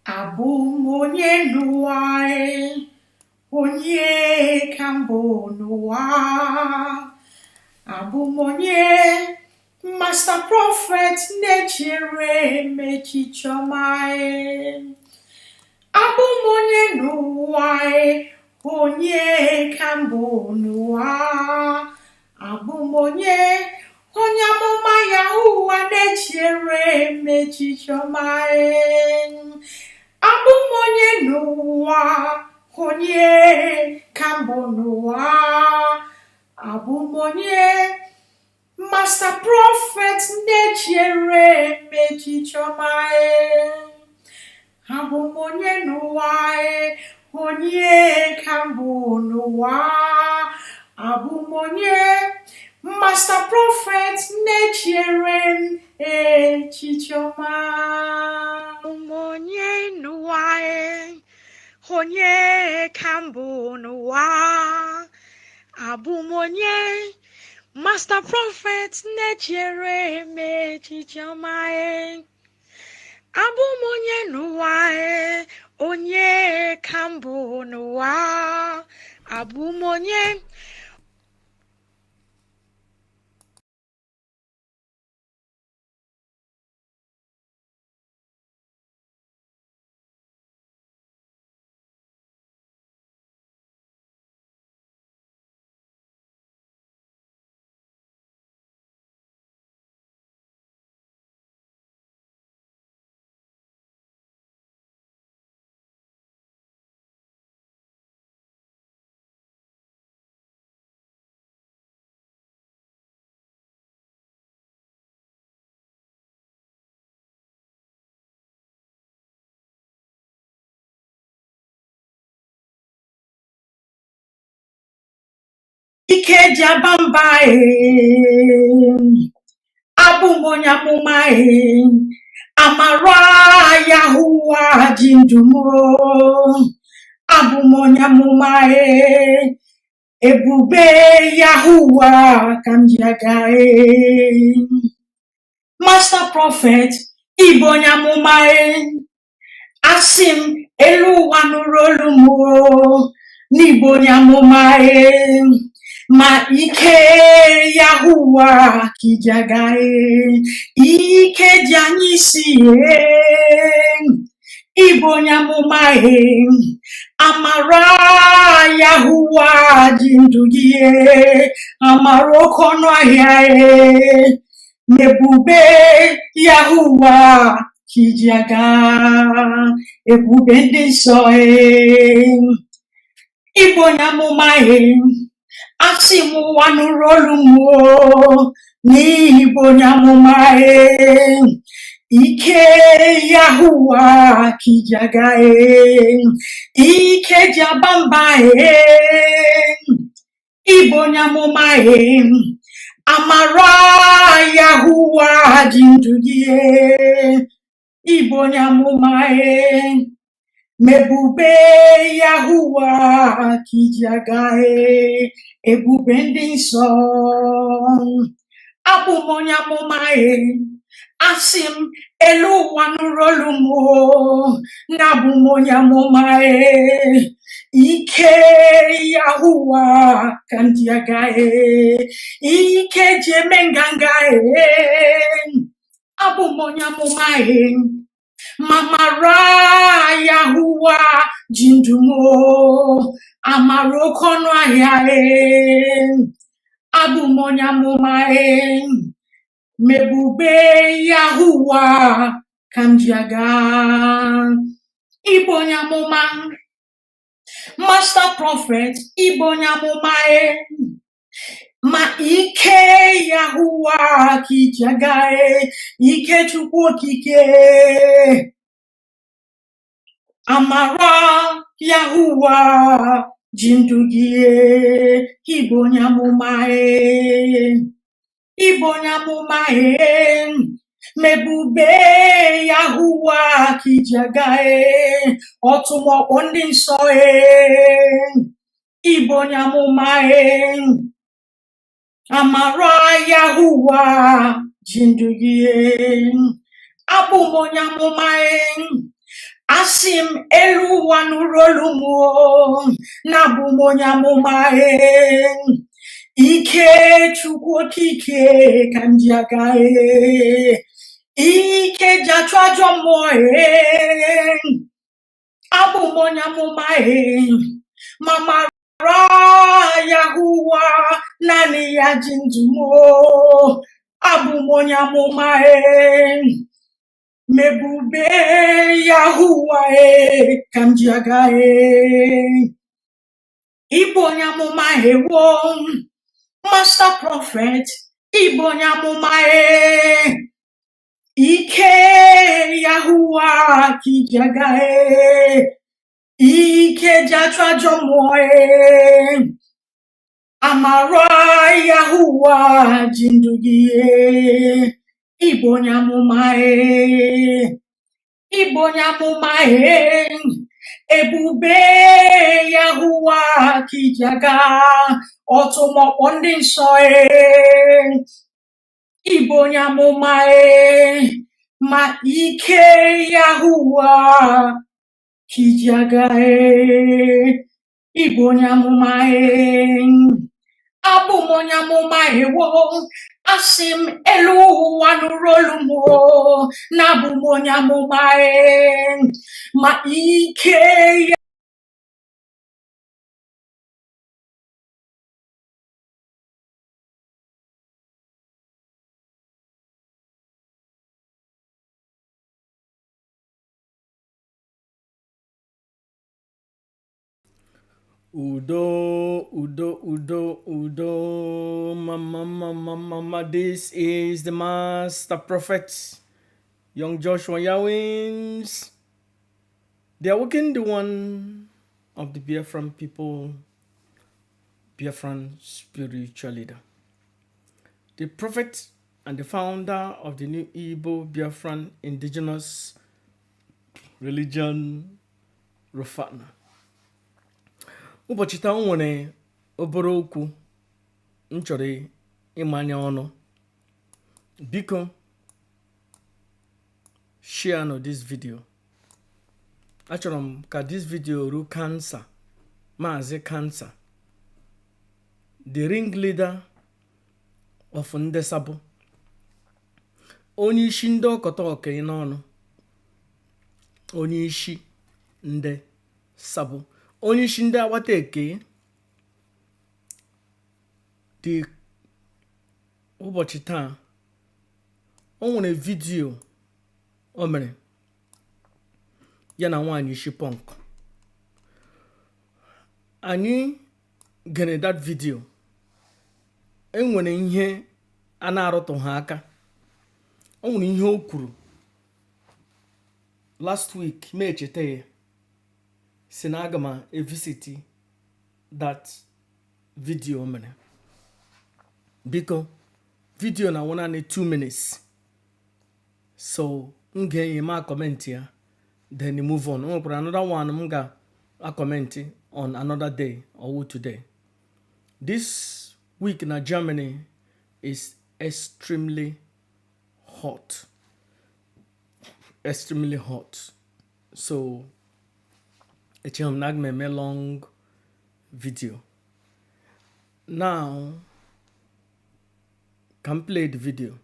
Abụ m onye n'ụwa e, onye ka mbụ n'ụwa. Abụ m onye Master Prophet na-echere m echiche ọma e. Abụ m onye n'ụwa e, onye ka mbụ n'ụwa. Abụ m onye onye amụma Yahuwa na-echere m echiche ọma e. Abụ m onye n'ụwa, onye ka mbụ n'ụwa. Abụ m onye Master Prophet na-echere m echiche ọma e. Abụ m onye n'ụwa e, onye ka mbụ n'ụwa. Abụ m onye Master Prophet na-echere m echiche ọma. Abụ m onye n'ụwa e, onye ka mbụ n'ụwa. Abụ m onye Master Prophet na-echere m echiche ọma e. Abụ m onye n'ụwa e, onye ka mbụ n'ụwa. Abụ m onye ike ji aba mba e. Abụ m onye amụma e. Amara Yahuwa ji ndụ m o. Abụ m onye amụma e. Ebube Yahuwa ka m ji aga e. Master Prophet, ị bụ onye amụma e. Asị m elu ụwa nụrụ olu m o, na ị bụ onye amụma e. Ma ike Yahuwa ka i ji aga e. Ike ji anya isi e. Ị bụ onye amụma e. Amara Yahuwa ji ndụ gị e. Amara oke ọnụ ahịa e. Ebube Yahuwa ka i ji aga. Ebube ndị nsọ e. Ị bụ onye amụma e. Asị m ụwa nụrụ olu m o, na ị bụ onye amụma e. Ike Yahuwa ka i ji aga e. Ike ji aba mba e. Ị bụ onye amụma e. Amara Yahuwa ji ndụ gị e. Ị bụ onye amụma e. Ebube Yahuwa ka i ji aga e. Ebube ndị nsọ. Abụ m onye amụma e. Asị m elu ụwa nụrụ olu m o, na abụ m onye amụma e. Ike Yahuwa ka m ji aga e. Ike ji eme nganga e. Abụ m onye amụma e. Ma amara Yahuwa ji ndụ m o. Amara oke ọnụ ahịa e. Abụ m onye amụma e. Mebube Yahuwa ka m ji aga. Ị bụ onye amụma. Master Prophet, ị bụ onye amụma e. Ma ike Yahuwa ka i ji aga e. Ike Chukwu okike. Amara Yahuwa ji ndụ gị e. Ị bụ onye amụma e. Ị bụ onye amụma e. Mebube Yahuwa ka i ji aga e. Ọtụmọkpọ ndị nsọ e. Ị bụ onye amụma e. Amara Yahuwa ji ndụ gị e. Abụ m onye amụma e. Asị m elu ụwa nụrụ olu m o, na abụ m onye amụma e. Ike Chukwu okike ka m ji aga e. Ike ji achụ ajọ mmụọ e. Abụ m onye amụma e. Ma mara Yahuwa naanị ya ji ndụ m o. Abụ m onye amụma e. Mebube Yahuwa e ka m ji aga e. Ịbụ onye amụma ewo, Master Prophet, ịbụ onye amụma e. Ike Yahuwa ka iji aga e. Ike ji achụ ajọ mmụọ e. Amara Yahuwa ji ndụ gị e. Ịbụ onye amụma e. Ịbụ onye amụma e. Ebube Yahuwa ka iji aga ọtụmọkpọ ndị nsọ e. Ịbụ onye amụma e. Ma ike Yahuwa ka iji aga e. Ịbụ onye amụma e. Abụ m onye amụma ewo. Asị m elu ụwa nụrụ olu m o, na abụ m onye amụma e. Ma ike ya. Udo, Udo, Udo, Udo, Mama, Mama, Mama. This is the Master Prophet, Young Joshua Yawins, the awakened one of the Biafran people, Biafran spiritual leader, the prophet and the founder of the new Igbo Biafran indigenous religion, Rofana. Ụbọchị taa o nwere obere okwu m chọrọ ịmanye ọnụ. Biko share nụ this video. Achọrọ m ka this video ruo Kansa, Maazị Kansa, the ringleader of ndị Sabo, onye isi ndị ọkọta ọkenye n'ọnụ, onye isi ndị Sabo, onye isi ndị agbata eke dị. Ụbọchị taa o nwere video o mere ya na nwaanyị isi punk. Anyị gere that video. Enwere ihe a na-arụtụ ha aka. O nwere ihe o kwuru last week, ma echeta ya si na aga m evisit that video o mere. Biko, video na awụ naanị 2 minutes, so m ga-enye ma comment ya, then move on. O nwekwara another one m ga-acomment on another day or today. This week na Germany is extremely hot, extremely hot, so echeghị m na aga m eme long video. Now ka m play the video.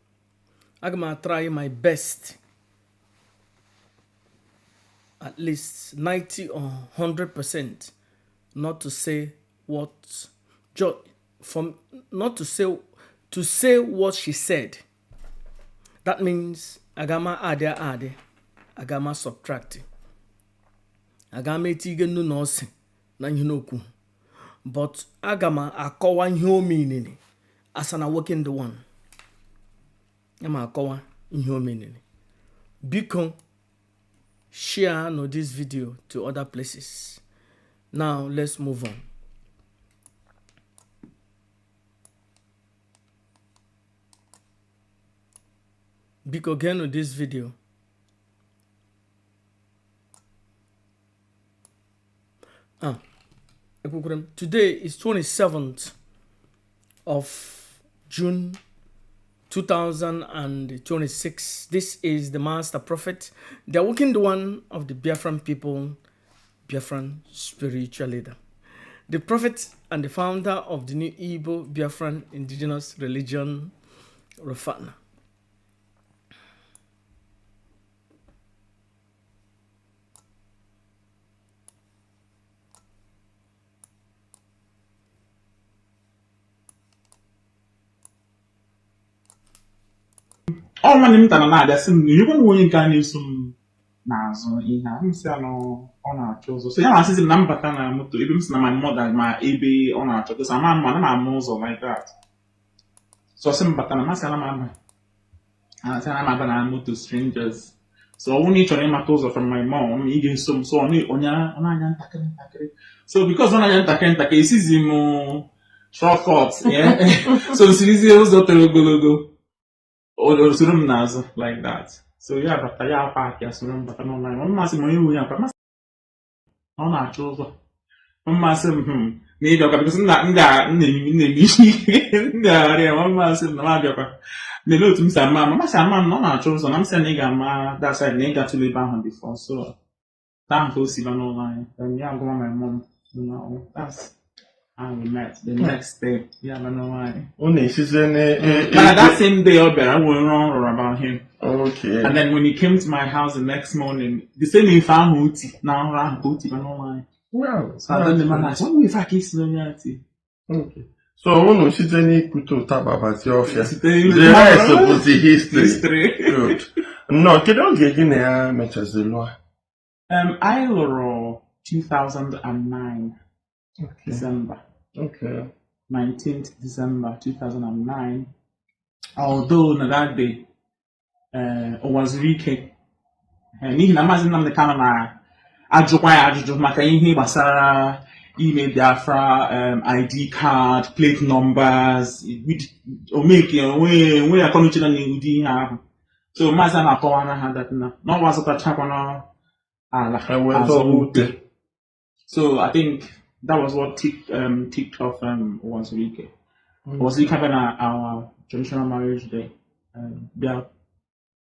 Aga m try my best, at least 90 or 100%, not to say what from not to say, to say what she said. That means agama adị adị, agama subtract, agama etige nnu na ose na ihe n'okwu, but aga m akọwa ihe o meanini as an awakened one. Ya m akọwa ihe o meanini. Biko share nụ this video to other places. Now let's move on. Biko geenụ this video. Ah, ekwukwere m, today is 27th of June. 2026. This is the Master Prophet, the awakened one of the Biafran people, Biafran spiritual leader, the prophet and the founder of the new Igbo Biafran indigenous religion, Rafana. Ọ nwanne m tara na-abịa sị m na onye nwe onye nke a na-eso m n'azụ ihe a. M sị ya na ọ na-achọ ụzọ, so ya na-asịzi m na mbata na moto ebe m sị na my mother ma ebe ọ na-achọ gosi ama m ana m ama ụzọ like that. So ọ sị m bata na masị ana m aba, asị ana m aba na moto strangers. So ọ bụrụ na ị chọrọ ịmata ụzọ from my mom, ị ga-eso m. So ọ na-anya ntakịrị ntakịrị, so because ọ na-anya ntakịrị ntakịrị, esizi m shortcut, yeah. So nsirizie ụzọ toro ogologo, o soro m n'azụ like that. So ya bata, ya park, ya soro m bata n'ụlọ anyị. Mmasị m onye nwe ya akwa masị ọ na-achọ ụzọ. Mmasị m na ịbịakwa because nna ndị a nna eme ihe ndị agharị ya. Mmasị m na m abịakwa na-ele otu m si ama ama masị ama m na ọ na-achọ ụzọ, na m sị na ị ga-ama that side na ị gatụla ebe ahụ before. So that ahụ ka o si ba n'ụlọ anyị. Then ya agwa my mom, that's how we met the next day. Ya ba n'ụlọ anyị. Ọ na-esize na Mana that same day ọ bịara, nwere nrọ m rọrọ about him. And then when he came to my house the next morning, the same ife ahụ oti na nrọ ahụ ka o ti ba n'ụlọ anyị. So I don't know, asị, ọ bụ ife a ka esi n'onye a ti. Okay. So unu site n'ikute ụtaba bazie ọfịa. Site The rest bụzi history. History. Good. Nnọọ, kedu oge gị na ya mechazi lụọ? Anyị lụrụ 2009 December. 19th December 2009. Although na that day, ụwa zuru ike. N'ihi na Maazị Nnamdi Kanu na-ajụkwa ya ajụjụ maka ihe gbasara ime Biafra ID card, plate numbers, omeke onwe onwe akọnuche na ụdị ihe ahụ. So Maazị a na-akọwara ha that na ọwa azụtachakwana ala Ha wee azụ zọwa ute. ute. So I think that was what ticked off Uwazuruike. Uwazuruike bịa na our traditional marriage day. Bịa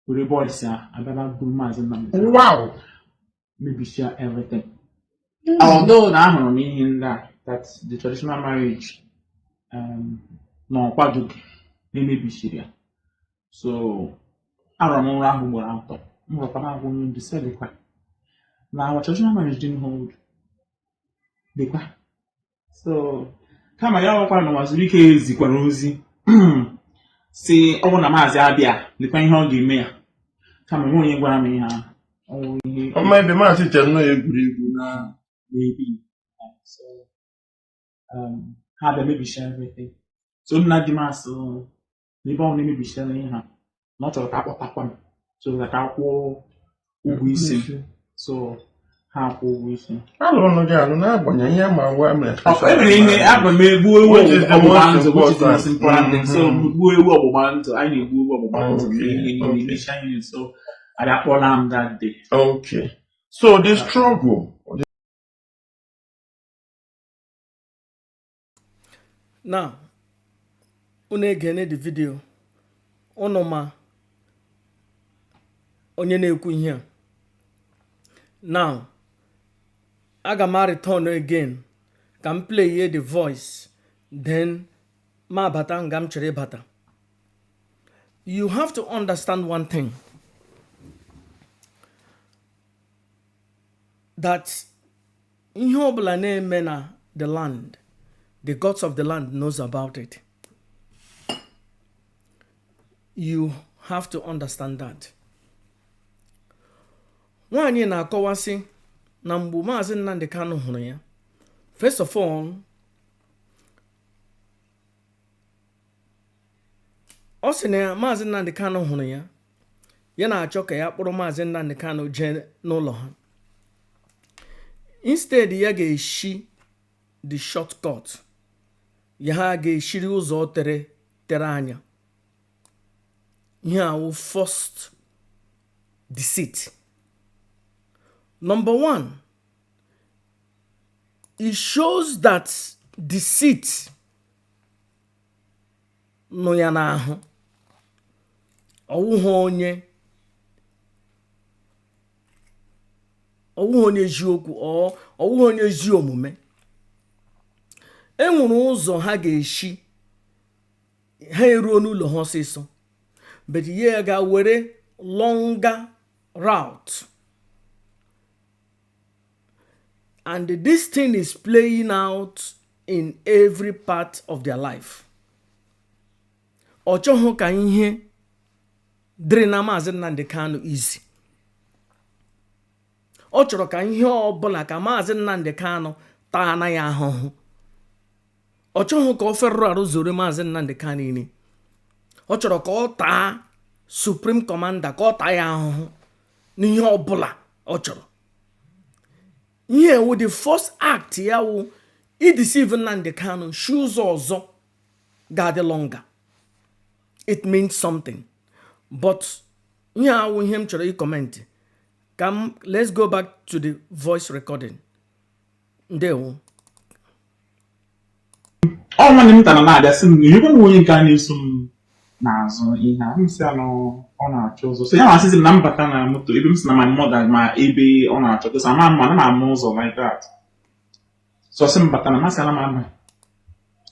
were boys ya abịa buru Maazị Nnamdi Kanu. Mebisia everything. Although na ahụrụ m ihe ndị a that the traditional marriage na ọ kwadoghị na-emebisiri ya. So arọ m nrọ ahụ ugboro atọ. M rọkwa na-agwa onye ndu sị lekwa na our traditional marriage didn't hold. Lekwa. So kama ya ọkwa na Uwazuruike zikwara ozi si ọ bụ na Maazị abịa lekwa ihe ọ ga-eme ya. Kama nwe onye gwara m ihe ahụ. Ọ wụ ihe Ọma ebe Maazị chere nọ ya egwuregwu na maybe. So ha bịa mebisia everything. So nna di m asị na ebe ọ na-emebisiala ihe ha na ọ chọrọ ka akpọtakwa m so that ka akwụọ ụgwọ isi m. So ha akwụ ụgwọ isi m. Alụrụ gị alụ n'agbanyeghị ihe ma ngwa mere. E mere ihe aga m egbu ewu Which is the ọgbụgba most ndụ, which is the most important. important thing. So gbuo ewu ọgbụgba ndụ, anyị na-egbu ewu ọgbụgba ndụ ihe niile emechaa ihe, so abịa kpọla m that day. Okay. So the struggle Now, unu egene the video, unu ma onye na-ekwu ihe a. Now, aga m return again ka m play ihe the voice, then ma bata nga m chọrọ ịbata. You have to understand one thing, that ihe ọbụla na-eme na the land, the gods of the land knows about it. You have to understand that. Nwaanyị na-akọwasị na mgbe Maazị Nnamdi Kanu hụrụ ya, first of all, ọ sị na ya Maazị Nnamdi Kanu hụrụ ya, ya na-achọ ka ya kpọrọ Maazị Nnamdi Kanu jee n'ụlọ ha. Instead ya ga-eshi the shortcut, ya ha ga-eshiri ụzọ tere tere anya. Ihe awụ first deceit. Number one, it shows that deceit nọ ya n'ahụ. Ọwụghị onye eziokwu, ọwụghị onye ezi omume. E nwere ụzọ ha ga-esi ha eruo n'ụlọ ha ọsịsọ, but ya ga-were longer route, and this thing is playing out in every part of their life. Ọ chọghị ka ihe dịrị na Maazị Nnamdi Kanu easy. Ọ chọrọ ka ihe ọbụla ka Maazị Nnamdi Kanu taa na ya ahụhụ. Ọ chọghị ka ọ ferụrụ arụ zoro Maazị Nnamdi Kanu ini. Ọ chọrọ ka ọ taa Supreme Commander, ka ọ taa ya ahụhụ n'ihe ọbụla ọ chọrọ. Ihe wụ the first act ya wụ ideceive Nnamdi Kanu shi ụzọ ọzọ ga-adị longer. It means something, but ihe awụ ihe m chọrọ ịcomment. Ka m, let's go back to the voice recording. Ndewo. Ọ nwanne m tara na-abịa sị m na ihe nwe onye nke a na-eso m n'azụ ihe a. M sị ya na ọ na-achọ ụzọ, so ya na-asịzi m na m bata na moto ebe m si na my mother ma ebe ọ na-achọ gosi ama m, ana m ama ụzọ like that. So ọ sị m bata na masị ana m aba,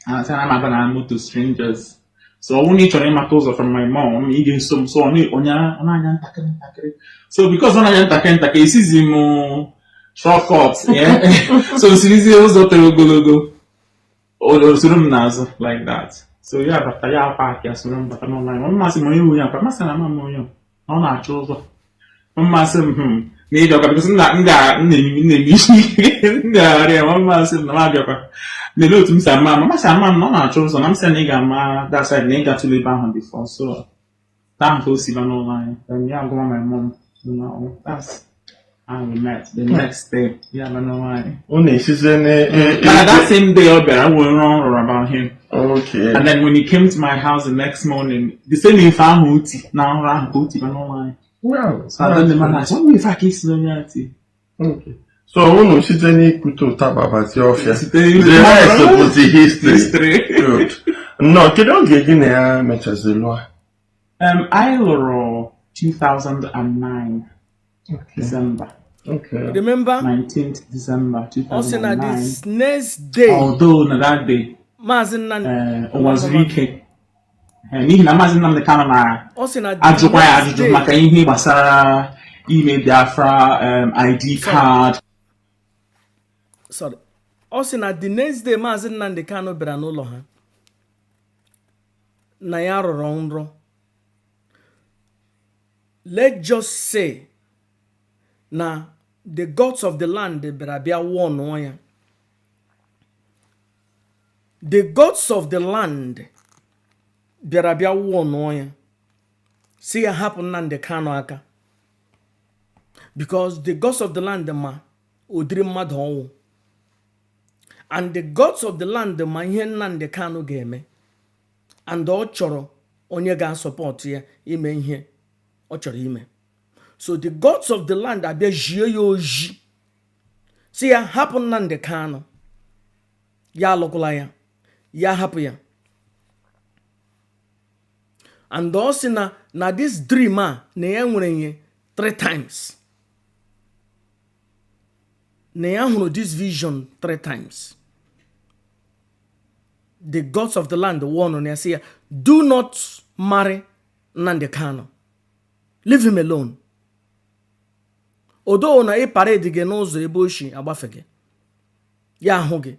asị ana m aba na moto strangers. So ọ bụrụ na ị chọrọ ịmata ụzọ from my mom, ị ga-eso m. So ọ onye ọ na-anya ntakịrị ntakịrị, so because ọ na-anya ntakịrị ntakịrị, esizi m shortcut, yeah? So nsirizie ụzọ toro ogologo, o soro m n'azụ like that. So ya bata, ya park, ya soro m bata n'ụlọ anyị. Mmasị m onye nwe ya akwa, masị na ama m onye na ọ na-achọ ụzọ. Mmasị m na ịbịakwa because m na-eme ihe m na-arịa ya. Mmasị m na m abịakwa lelee otu m si ama ama. Masị ama m na ọ na-achọ ụzọ, na m sị na ị ga-ama that side, na ị gatụla ebe ahụ before. So taa ka o si ba n'ụlọ anyị, then ya agwa my mom. That's how we met. The next day ya ba n'ụlọ anyị. Ọ na-esize na Mana that same day ọ bịara, nwere nrọ ọ rọrọ about him. And then when he came to my house the next morning, the same ife ahụ oti na nrọ ahụ ka o ti ba n'ụlọ anyị. So I don't know, I said, ife a ka isi n'onye a ti. Okay. So unu site n'ikwute ụtaba bazie ọfịa. Site The rest bụzi history. History. Good. Nnọọ, kedu oge gị na ya mechazi lụọ? Anyị lụrụ 2009 December. Remember, 19th December ọ sị na 2009. This next day Although na that day, Maazị Nnamdi ụwa zuru ike. N'ihi na Maazị Nnamdi Kanu na ọ sị na ajụkwa ya ajụjụ maka ihe gbasara ime Biafra ID card. Sorry, ọ sị na the next day Maazị Nnamdi Kanu bịara n'ụlọ ha, na ya rọrọ nrọ. Let's just say na the gods of the land bịara bịa warnụọ ya. The gods of the land bịara bịa warnụọ ya, si ya hapụ Nnamdi Kanu aka, because the gods of the land ma ụdịrị mmadụ ọnwụ, and the gods of the land ma ihe Nnamdi Kanu ga-eme, and ọ chọrọ onye ga-asupport ya ime ihe ọ chọrọ ime. So the gods of the land abịa jie ya oji, si ya hapụ Nnamdi Kanu, ya alụkwala ya, ya hapụ ya. And ọ sị na this dream a, na ya nwere ihe three times, na ya hụrụ this vision three times. The gods of the land warn ya, sị ya do not marry Nnamdi Kanu, leave him alone. Odo na ị parade gị n'ụzọ ebe o si agbafe gị, ya ahụ gị,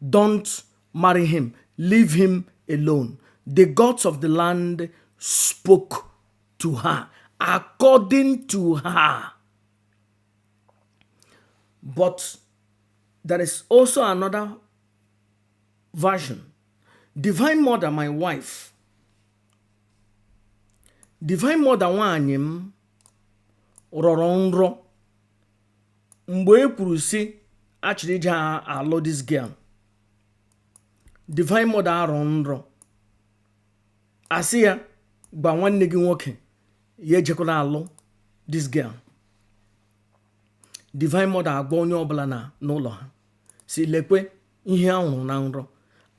don't marry him, leave him alone. The gods of the land spoke to her, according to her. But there is also another version. Divine Mother, my wife, Divine Mother nwanyị m, rọrọ nrọ mgbe e kwuru si achọrọ ije alụ this girl. Divine Mother arọ nrọ, asị ya gwa nwanne gị nwoke ya ejekwala alụ this girl. Divine Mother agwa onye ọbụla na n'ụlọ ha si lekwe ihe a hụrụ na nrọ,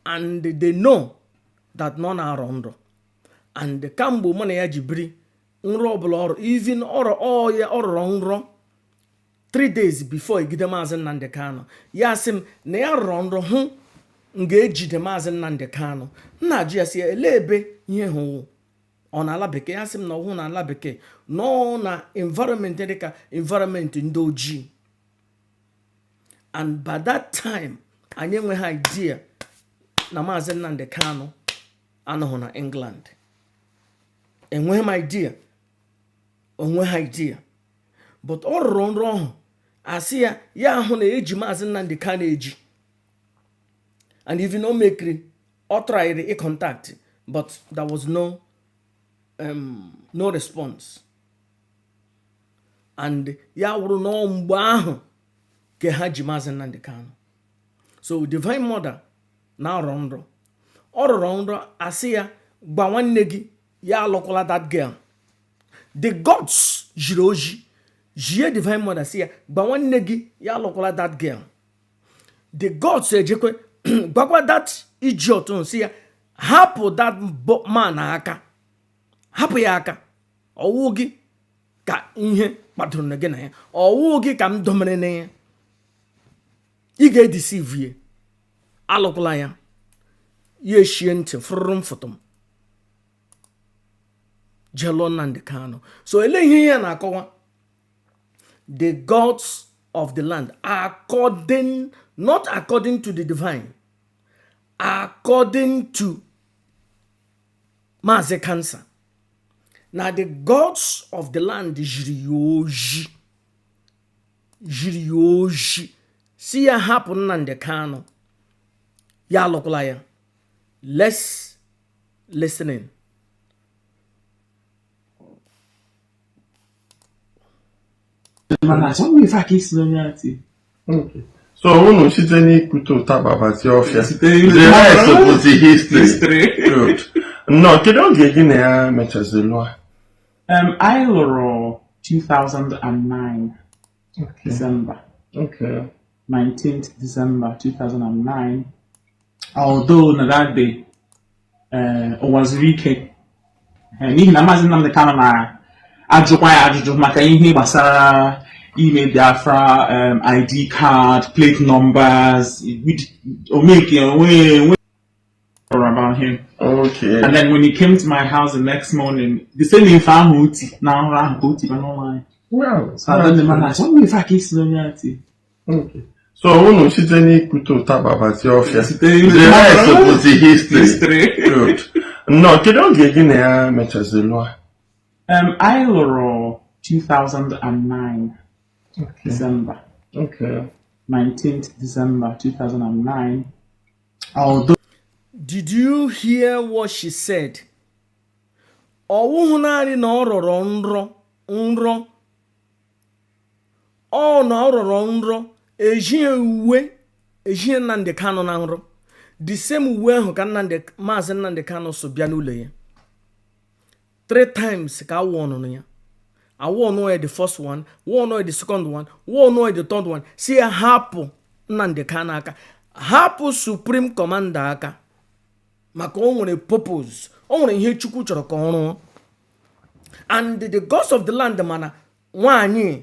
and they know that nọ na-arọ nrọ. And kamgbe mụ na ya ji biri Nrọ ọbụla ọrụ, even ọrọ ọ ya ọ rọrọ nrọ 3 days before egide Maazị Nnamdi Kanu, ya sị m na ya rọrọ nrọ hụ m ga-ejide Maazị Nnamdi Kanu. M na-ajụ ya sị ya elee ebe ihe hụ ọ na ala bekee. Ya sị m na ọhụụ na ala bekee nọ na environment dịka environment ndị ojii. And by that time anyị enweghị idea na Maazị Nnamdi Kanu anọghị na England. Enweghị m idea, onweghị idea, but ọ rụrụ nrọ ọhụ, asị ya ya ahụ na eji Maazị Nnamdi Kanu eji, and even o mekiri ọ tried i contact, but there was no response. And ya wụrụ na mgbe ahụ ka ha ji Maazị Nnamdi Kanu. So Divine Mother na-arọ nrọ, ọ rọrọ nrọ, asị ya gwa nwanne gị ya alụkwala that girl. The gods jiri oji jie Divine Mother, sị ya gwa nwanne gị ya alụkwala that girl. The gods ejekwe gwakwa that idiot sị ya hapụ that man aka, hapụ ya aka. Ọwụ gị ka ihe kpadoro na gị na ya, ọwụ gị ka m domere na ya, ị ga-edeceive ya, alụkwala ya. Ya eshie ntị fụrụrụ m fụtụm jee lụọ Nnamdi Kanu. So ele ihe ya na-akọwa? The gods of the land, according, not according to the divine, according to Maazị Cancer, na the gods of the land jiri ya oji, jiri ya oji si ya hapụ Nnamdi Kanu, ya alụkwala ya. Let's listening. Mana achọghị m ife aka isi n'onye ati. Okay. So unu site n'ikwute ụtaba bazie ọfịa. Site The rest bụzi history. History. Good. Nnọọ, kedu oge gị na ya mechazi lụọ? Anyị lụrụ 2009 December. 19th December 2009. Although na that day, ụwa zuru ike. N'ihi na Maazị Nnamdi Kanu na-ajụkwa ya ajụjụ maka ihe gbasara ime Biafra, ID card, plate numbers, omeke onwe onwe about him. And then when he came to my house the next morning, the same ife ahụ oti na nrọ ahụ ka o tikwa n'ụlọ anyị. Wow. So I don't know, achọghị m ife aka isi n'onye ati. Okay. So unu site n'ikwute ụtaba bazie ọfịa. Site The rest bụzi history. History. Good. Nnọọ, kedu oge gị na ya mechazi lụọ? Anyị lụrụ 2009 December. 19th December 2009. Although Did you hear what she said? Ọwụhụ naanị na ọ rọrọ nrọ, nrọ ọ na ọ rọrọ nrọ ejie uwe ejie Nnamdi Kanu na nrọ, the same uwe ahụ ka Nnamdi, Maazị Nnamdi Kanu so bịa n'ụlọ ya three times ka awụ ọnụnụ ya, awụ ọnụ ya the first one, wụ ọnụ ya the second one, wụ ọnụ ya the third one, si ya hapụ Nnamdi Kanu aka, hapụ Supreme Commander aka, maka o nwere purpose, o nwere ihe Chukwu chọrọ ka ọ rụọ. And the gods of the land, mana nwaanyị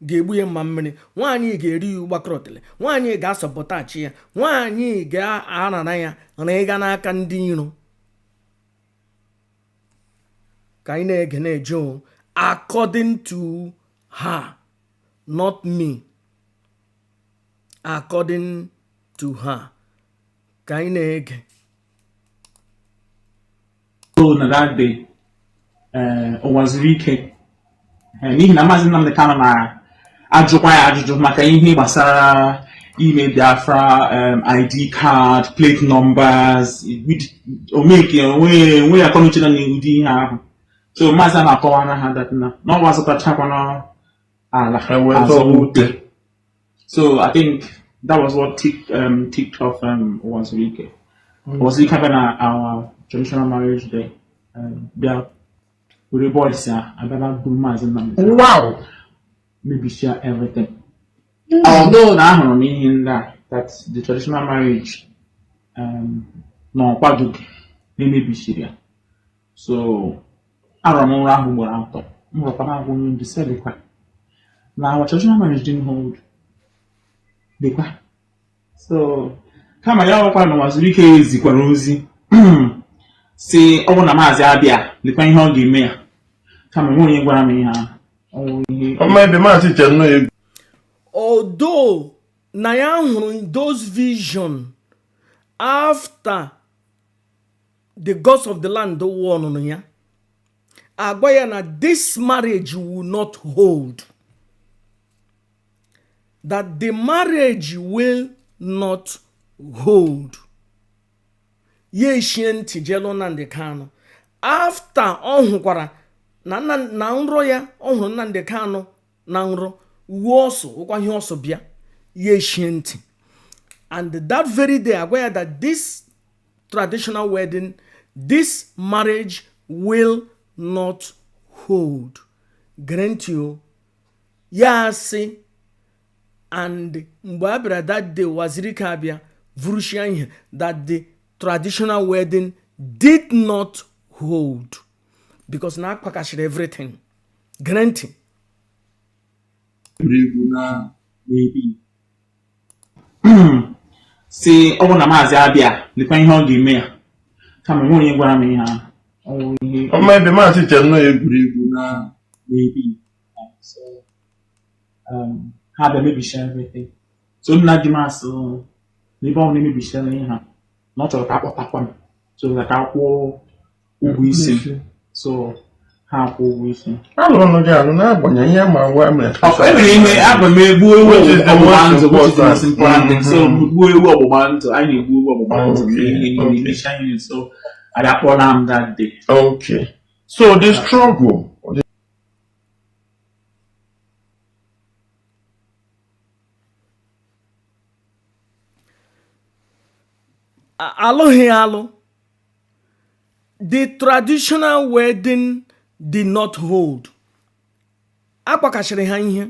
ga-egbu ya mma mmiri, nwaanyị ga-eri ya ụgbakọrọtele, nwaanyị ga-asọpụtachi ya, nwaanyị ga-arara ya rịga n'aka ndị iro. Ka anyị na-ege na-eje o, according to her, not me, according to her, ka anyị na-ege. Na that day, ụwa zuru ike. N'ihi na Maazị Nnamdi Kanu na-ajụkwa ya ajụjụ maka ihe gbasara ime Biafra, ID card, plate numbers, omeke onwe onwe akọnuche na ụdị ihe ahụ. So Maazị a na-akọwara ha that na ọwa azụtachakwana ala Ha wee azụ zọwa ute. ute. So I think that was what ticked off Uwazuruike. Uwazuruike bịa na our traditional marriage day. Bịa were boys ya abịa buru Maazị Nnamdi Kanu, mebisia everything. Although na ahụrụ m ihe ndị a that the traditional marriage na ọkwadoghị na-emebisiri ya. So Arọ m nrọ ahụ ugboro 3. M rọkwa na-agwa onye ndu sị lekwa na our traditional marriage didn't hold. Lekwa. So kama ya ọkwa na Uwazuruike zikwara ozi si ọ bụ na maazị abịa, lekwa ihe ọ ga-eme ya, kama enwe onye gwara m ihe ahụ. Ọ wụ ihe. Ọma ebe maazị chere nọ egwu. Although na ya hụrụ those vision after the gods of the land warned ya, agwa ya na this marriage will not hold, that the marriage will not hold, ya eshie ntị jelu Nnamdi Kanu. After ọ hụkwara na nrọ ya, ọ hụrụ Nnamdi Kanu na nrọ uwe ọsọ ụkwa ihe ọsọ bịa, ya eshie ntị, and that very day agwa ya that this traditional wedding, this marriage will not hold. Gere ntị o. Ya sị, and mgbe a bịara that day, Uwazuruike abịa vurushia ihe that the traditional wedding did not hold because na akpakashiri everything. Gere ntị. Egwuregwu na na-ebi si ọ bụ na maazị abịa, lekwa ihe ọ ga-eme ya, kama enwe onye gwara m ihe ahụ. Ọ wụ ihe. Ọma ebe maazị chere nọ egwuregwu. Na na-ebi. So ha bịa mebisia everything. So nna di m asị n'ebe ọ na-emebisiala ihe ha na ọ chọrọ ka akpọtakwa m so that ka akwụọ ụgwọ isi m. So ha akwụ ụgwọ isi m. Alụrụ ọnụ gị alụ n'agbanyeghị ihe ma ngwa mere. Of emere ihe aga m egbu ewu Which is the ọgbụgba most ndụ, which is the most important. important thing. So gbuo ewu ọgbụgba ndụ, anyị na-egbu ewu ọgbụgba ndụ ihe niile, mechaa ihe. So abịa kpọla m that day. Okay. So the struggle, the Alụghị alụ. The traditional wedding did not hold. Akpakashịrị ha ihe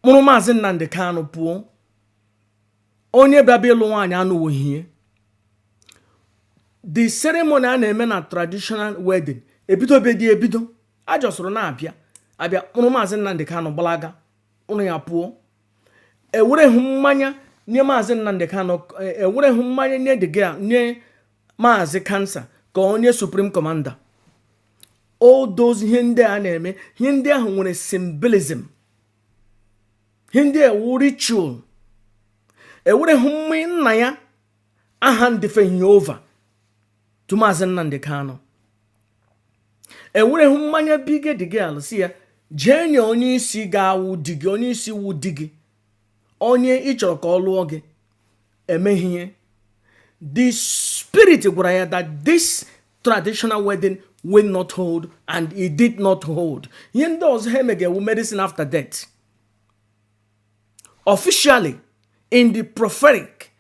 mụrụ Maazị Nnamdi Kanu pụọ. Onye bịa ịlụ nwaanyị anụwoghị ihe. The ceremony a na-eme na traditional wedding ebidobedi ebido ajọsụrụ na-abịa abịa kpụrụ Maazị Nnamdi Kanu gbalaga, kpụrụ ya pụọ. Ewereghị mmanya nye Maazị Nnamdi Kanu, ewereghị mmanya nye the girl, nye Maazị Kansa ka onye supreme commander. All those ihe ndị a na-eme, ihe ndị ahụ nwere symbolism, ihe ndị a wụ ritual. Ewereghị mmanya nna ya aha ndefeghị over to Maazị Nnamdi Kanu. Ewereghị mmanya bige the girl si ya jee nye onye isi ga-awụ di gị, onye isi wụ di gị, onye ị chọrọ ka ọ lụọ gị. Emeghị ihe. The spirit gwara ya that this traditional wedding will not hold, and it did not hold. Ihe ndị ọzọ ha emega ewu medicine after death. Officially, in the prophetic,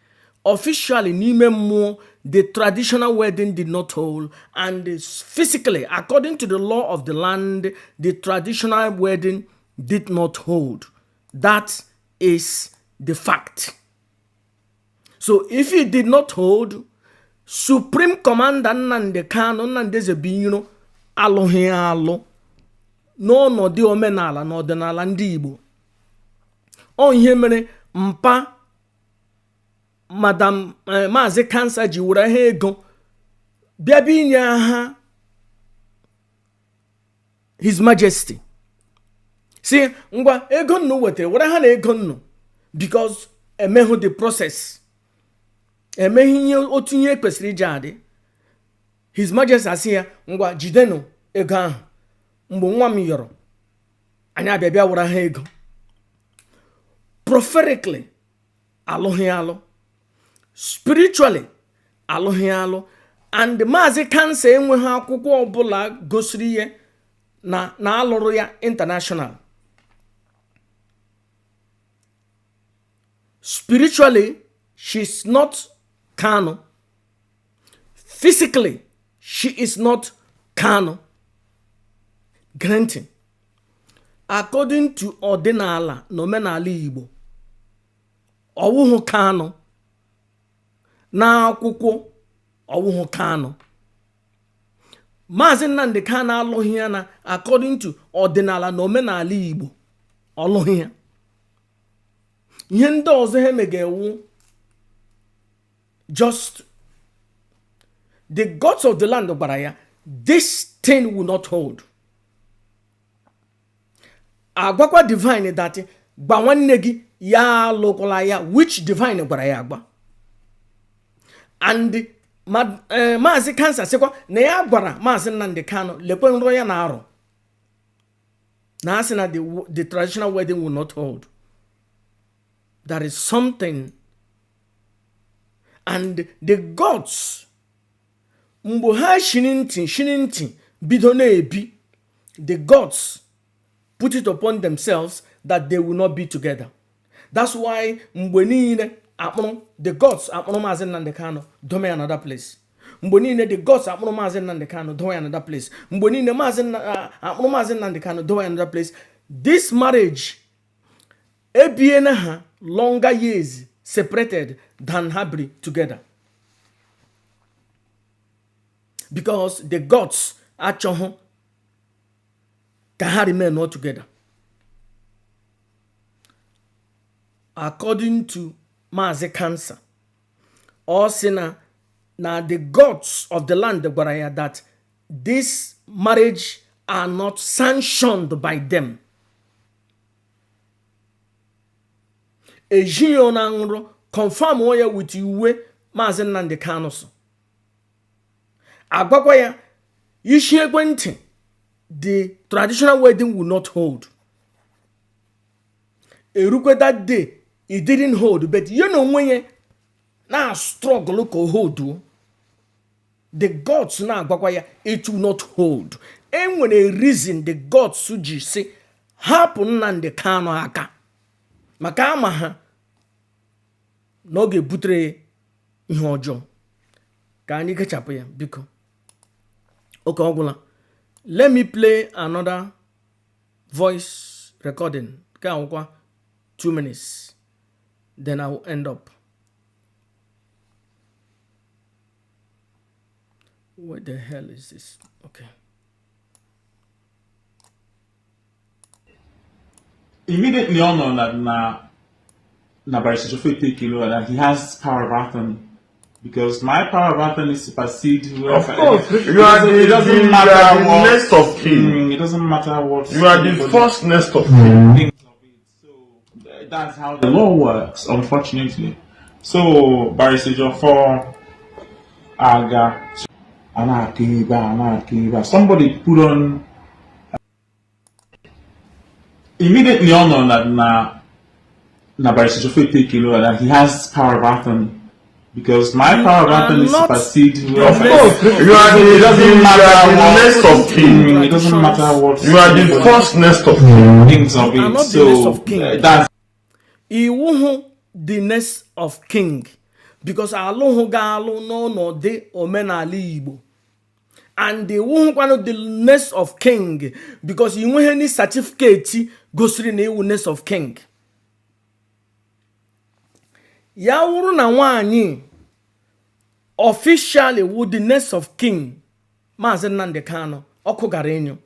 officially n'ime mmụọ, the traditional wedding did not hold, and physically, according to the law of the land, the traditional wedding did not hold. That is the fact. So if it did not hold, supreme commander Nnamdi Kanu, Nnamdi Ezebiyiro, alụghị alụ n'ọnọdụ omenala na ọdịnala ndị Igbo. Ọ ihe mere mpa madam Maazị Kansa ji were ha ego bịa bịa inye ha His Majesty, si ngwa, ego nnu wetara, were ha na ego nnu, because emehụ the process, emeghị ihe otu ihe kwesịrị iji adị. His Majesty asị ya, ngwa, jidenụ ego ahụ. Mgbe nwa m yọrọ anyị abịa bịa were ha ego. Prophetically, alụghị alụ. Spiritually, alụghị alụ. And Maazị Kansa enweghị akwụkwọ ọbụla gosiri ihe na alụrụ ya international. Spiritually, she's not Kanu. Physically, she is not Kanu. Granting, according to ọdịnala na omenala Igbo, ọwụhụ Kanu. N'akwụkwọ, ọwụhụ Kanu. Maazị Nnamdi Kanu alụghị ya na according to ọdịnala na omenala Igbo, ọ lụghị ya. Ihe ndị ọzọ ha mega wụ just the gods of the land gwara ya, this thing will not hold. Agwakwa Divine that gwa nwanne gị ya alụkwala ya, which Divine gwara ya agwa. And Maazị Kansa sịkwa na ya gwara Maazị Nnamdi Kanu lekwe nrọ ya na-arọ na asị na the traditional wedding will not hold. There is something, and the gods mgbe ha shiri ntị shiri ntị bido na-ebi, the gods put it upon themselves that they will not be together. That's why mgbe niile akpụrụ the gods akpụrụ Maazị Nnamdi Kanu dome ya another place. Mgbe niile the gods akpụrụ Maazị Nnamdi Kanu dowe ya another place. Mgbe niile Maazị akpụrụ Maazị Nnamdi Kanu dowe ya another place. This marriage ebiena ha longer years separated than ha biri together, because the gods achọghị ka ha remain all together. According to Maazị Kansa, ọ sị na the gods of the land gwara ya that this marriage are not sanctioned by them. Ejighị na nrọ confirm ya with uwe Maazị Nnamdi Kanu so agwakwa ya isi ekwentị, the traditional wedding will not hold. Erukwe that day, it didn't hold, but ya na onwe ya na struggle ka o hold. The gods na-agwakwa ya it will not hold. Enwere reason the gods ji si hapụ Nnamdi Kanu aka, maka ama ha na ọ ga-ebutere ihe ọjọọ. Ka anyị kechapụ ya biko, oke ọgwụla. Let me play another voice recording nke awụkwa 2 minutes, then I will end up. What the hell is this? Okay. Immediately ọ nọ na Barrister Ejiofor take over that he has power of attorney, because my power of attorney supersede Of course, you are the, it doesn't you matter are the what next of kin. It doesn't matter what You are the anybody first next of kin. thinks of it. So that's how the law works, unfortunately. So Barrister Ejiofor aga ana-aka ebe a na-aka ebe a, somebody put on immediately ọ nọ na Barrister Ejiofor take over that he has power of attorney, because my You power of are attorney not supersede Of course, you are It the, doesn't you matter are the what next of kin. It doesn't matter what You are the anybody first next of kin. thinks of You are it. not the next So of kin. That's Iwu hụ the next of king because alụhụ ga-alụ n'ọnọdụ omenala Igbo, and iwu hụkwanụ the next of king because ị nweghị any certificate gosiri na iwu next of king. Ya wụrụ na nwaanyị officially wụ the next of king Maazị Nnamdi Kanu, ọkụ gara ịnyụ,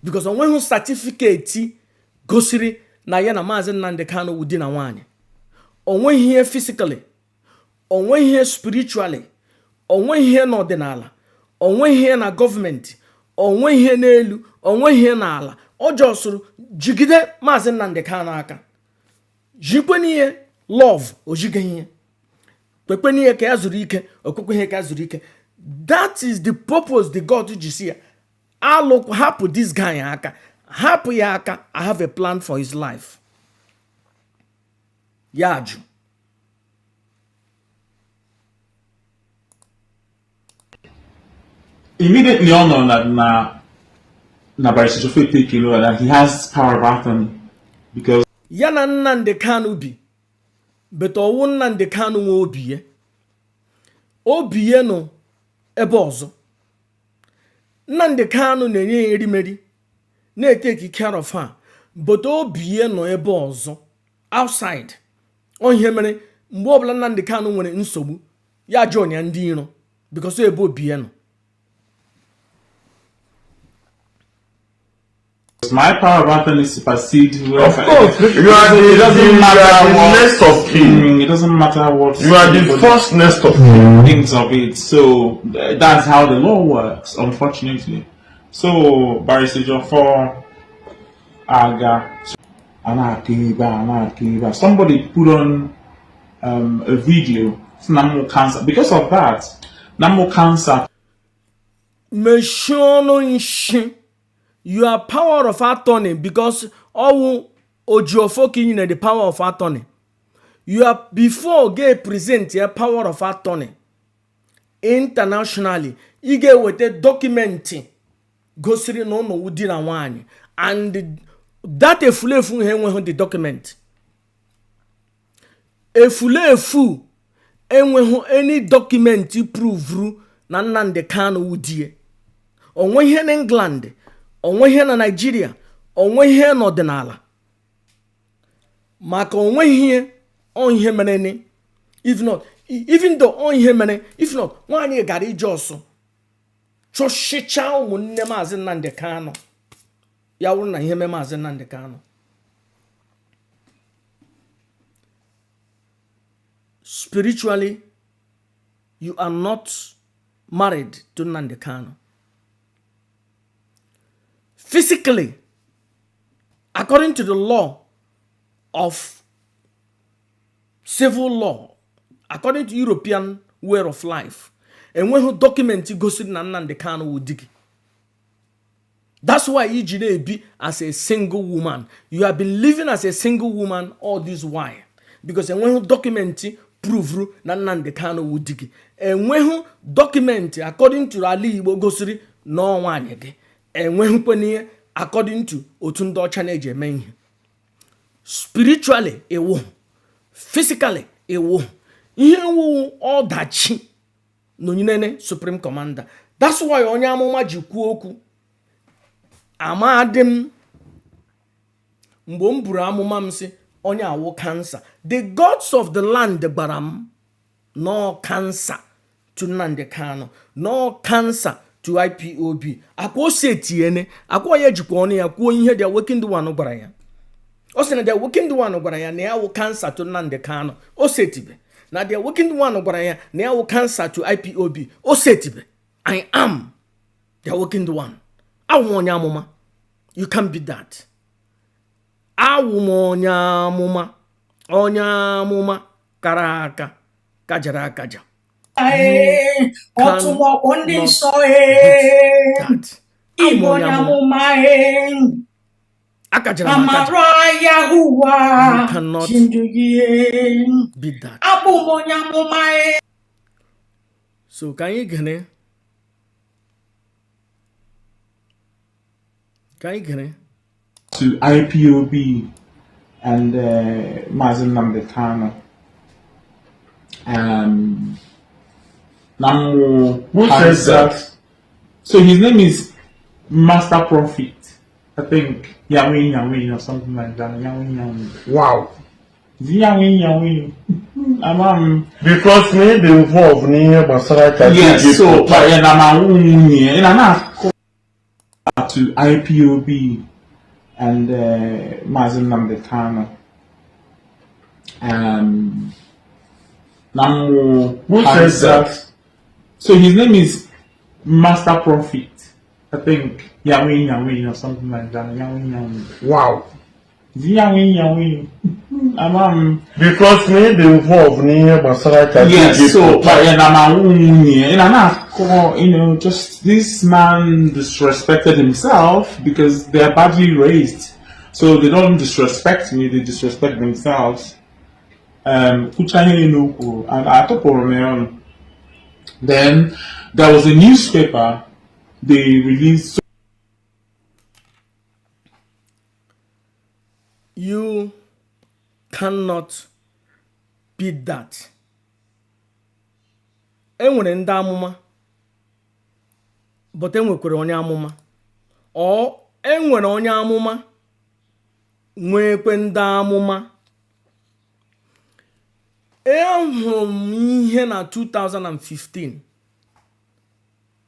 because o nweghị certificate gosiri na ya na Maazị Nnamdi Kanu wụ di na nwaanyị. O nweghị ihe physically, o nweghị ihe spiritually, o nweghị ihe n'ọdịnala, o nweghị ihe na gọọmenti, o nweghị ihe n'elu, o nweghị ihe n'ala. Ọ jọsụrụ jigide Maazị Nnamdi Kanu aka, jikwe n'ihe love, ojigeghị ihe kwekwe n'ihe ka ya zuru ike, okwekwe ihe ka ya zuru ike. That is the purpose the God ji si ya alụ hapụ this guy aka, hapụ ya aka. I have a plan for his life. Ya jụ. Immediately ọ nọ na Barrister Ejiofor take over that he has power of attorney because Ya na Nnamdi Kanu bi, but ọwụ Nnamdi Kanu nwe obi ya. Obi ya nọ ebe ọzọ. Nnamdi Kanu na-enye ya erimeri, na-etake care of her, but obi ya nọ ebe ọzọ, outside. Ọ ihe mere mgbe ọbụla Nnamdi Kanu nwere nsogbu, ya join ya ndị iro, because ebe obi ya nọ. My power of attorney supersede Of course, you are It the, doesn't you matter are the what next of kin. It doesn't matter what You are the anybody first next of kin. thinks of it. So that's how the law works, unfortunately. So Barrister Ejiofor Aga Anakiba Anakiba. Somebody put on a video. It's Namo cancer. Because of that, Namo cancer Mechie ọnụ nshi. Your power of attorney, because ọwụ ojiofo ka i nyere the power of attorney. You are before ga present ya power of attorney internationally, ị ga-eweta document gosiri na ụnụ wụ di na nwaanyị, and that efulefu ha enweghị the document. Efulefu enweghị any document provuru na Nnamdi Kanu wụ di ya. Onwe ihe na England, onwe ihe na Nigeria, onwe ihe n'ọdịnala, maka onwe ihe ọ ihe mere ni. If not, even though ọ ihe mere, if not, nwaanyị gara ije ọsọ chụsịcha ụmụnne Maazị Nnamdi Kanu, ya wụrụ na ihe mee Maazị Nnamdi Kanu. Spiritually, you are not married to Nnamdi Kanu. Physically, according to the law of civil law, according to European way of life, enweghị document gosiri na Nnamdi Kanu wụ di gị. That's why iji na-ebi as a single woman. You have been living as a single woman all this while because enweghị document provuru na Nnamdi Kanu wụ di gị. Enweghị document according to ala Igbo gosiri na ọ nwaanyị gị. Enweghịkwana ihe according to otu ndị ọcha na-eji eme ihe. Spiritually iwu, physically iwu, ihe wu ọdachi na onyinene supreme commander. That's why onye amụma ji kwuo okwu. Amadị m mgbe m buru amụma m sị onye awụ cancer, the gods of the land gbara m no cancer to Nnamdi Kanu, no cancer to IPOB. Akwa o si etiene akwa onye jikwa ọnụ ya kwuo ihe the awakened one gwara ya. Ọ sị na the awakened one gwara ya na ya wụ cancer to Nnamdi Kanu. O setibe na the awakened one gwara ya na ya wụ cancer to IPOB. O setibe. I am the awakened one. Awụ m onye amụma. You can't beat that. Awụ m onye amụma, onye amụma kara aka, kajara akaja. Ee, ọtụmọkpọ ndị Cannot nsọ beat ee that. Awụ m Igbo onye onye amụma. amụma ee Akajara m akaja. Amara Yahuwa You cannot ji ndụ gị ee beat that. Abụ m onye amụma ee So ka anyị gere, ka anyị gere. To IPOB and Mazi Nnamdi Kanu. Namu Who said cancer. that? So his name is Master Prophet. I think Yahweh Yahweh or something like that. Yahweh Yahweh. Wow. Is it Yahweh Yahweh? I'm Because na ị dị involved n'ihe gbasara ka di Yes, gị so pụta. but yeah, I'm nwunye and I'm not to IPOB and Mazi Nnamdi Kanu. Namu Who said cancer. that? So his name is Master Prophet. I think Yahweh Yahweh or something like that. Yahweh Yahweh. Wow. Is it Yahweh Yahweh? I'm Because na ị dị involved n'ihe gbasara ka di Yes, gị so pụta. but yeah, I'm nwunye and I'm not, just this man disrespected himself because they are badly raised. So they don't disrespect me, they disrespect themselves. Kwucha ihe niile o kwuru, and atụpụrụ m ya ọnụ. Then there was a newspaper they released. You cannot beat that. E nwere ndị amụma, but e nwekwara onye amụma. Ọ e nwere onye amụma, nwekwe ndị amụma. Ehụrụ m ihe na 2015.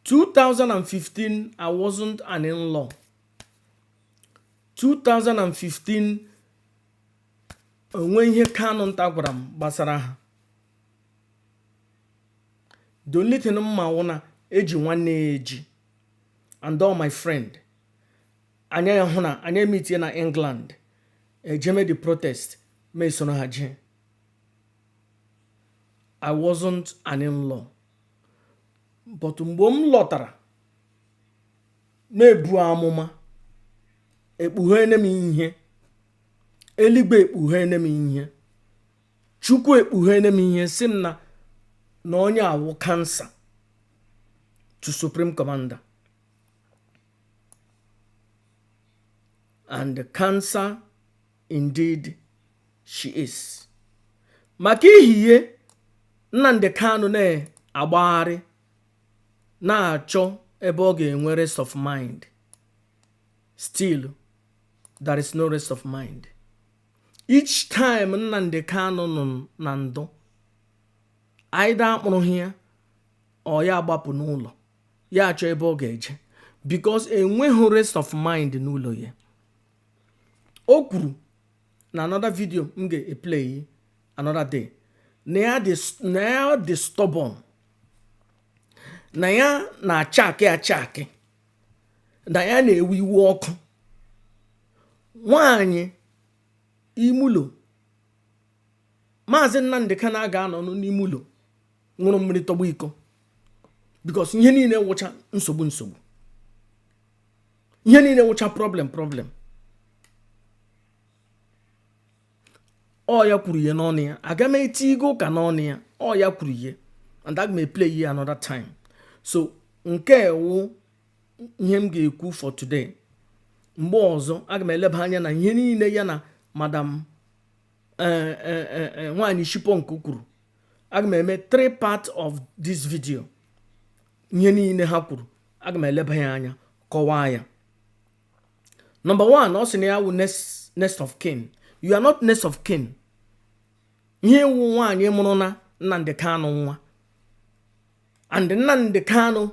2015, I wasn't an in-law. 2015, onwe ihe Kanu nta gwara m gbasara ha. The only thing mma wụ na eji nwanne ya eji and all my friend. Anyị hụ na anyị emitie na England ejeme the protest, ma esoro ha jee. I wasn't an in-law, but mgbe m lọtara na-ebu amụma, ekpughene m ihe eluigwe, ekpughene m ihe Chukwu, ekpughene m ihe, si m na onye awụ cancer to Supreme Commander, and the cancer indeed she is. Maka ihie Nnamdi Kanu na-agbagharị na-achọ ebe ọ ga-enwe rest of mind, still there is no rest of mind. Each time Nnamdi Kanu nọ na ndụ, either akpụrụghị ya ọ ya agbapụ n'ụlọ ya, achọ ebe ọ ga-eje, because enweghị rest of mind n'ụlọ ya. O kwuru na another video m ga-eplay another day na ya dị stubborn, na ya na-achakị achakị, na ya na-ewe iwe ọkụ. Nwanyị ime ụlọ Maazị Nnamdị Kanu ga-anọ n'ime ụlọ ṅụrụ mmiri tọgbọ iko, because ihe niile wụcha nsogbu nsogbu, ihe niile wụcha problem problem. Ọ ya kwuru ihe n'ọnụ ya, aga m eti igo ụka n'ọnụ ya. Ọ ya kwuru ihe and aga m eplay ya another time. So nke wụ ihe m ga-ekwu for today. Mgbe ọzọ aga m eleba anya na ihe niile ya na Madam nwaanyị Shipọnk kwuru. Aga m eme three part of this video. Ihe niile ha kwuru, aga m eleba ya anya, kọwaa ya. Number one, ọ sị na ya wụ next of kin. You are not next of kin. Ihe wụ nwaanyị mụrụ na Nnamdi Kanu nwa, and Nnamdi Kanu,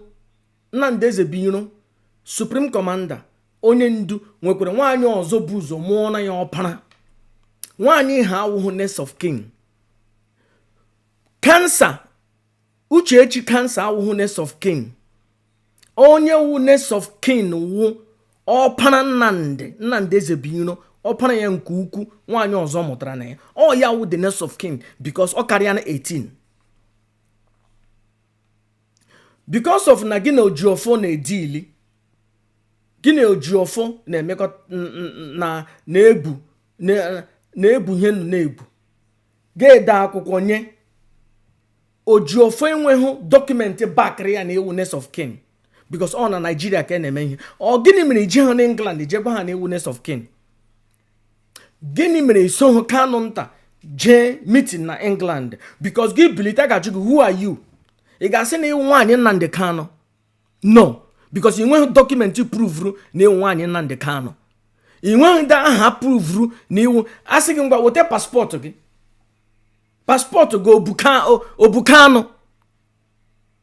Nnamdi Ezebiro, Supreme Commander, onye ndu, nwekwara nwaanyị ọzọ bụ ụzọ mụọ na ya ọpara. Nwaanyị ha awụghị next of kin. Cancer Uchechi, cancer awụghị next of kin. Onye wụ next of kin wụ ọpara Nnamdi, Nnamdi Ezebiro, ọpara ya nke ukwu, nwaanyị ọzọ mụtara na ya. Ọ ya wụ the next of kin, because ọ karịa na 18. Because of na gị na Ojiọfọ na-edili, gị na Ojiọfọ na-emekọ na na-ebu na-ebu ihe nụ na-ebu, ga-ede akwụkwọ nye Ojiọfọ, enweghị document bakịrị ya na ewu next of kin, because ọ na Naijiria ka a na-eme ihe. Ọ gịnị mere ije ha n'England jee gwa ha na ewu next of kin? Gịnị mere isohụ Kanu nta jee meeting na England? Because gị bilite, ga-ajụ gị, "Who are you?" Ị ga-asị na ịwụ nwaanyị Nnamdi Kanu? No, because ị nweghị document provuru na ịwụ nwaanyị Nnamdi Kanu. Ị nweghị ndị aha provuru na iwu. Asị gị, ngwa, weta passport gị. Passport gị obu Kanu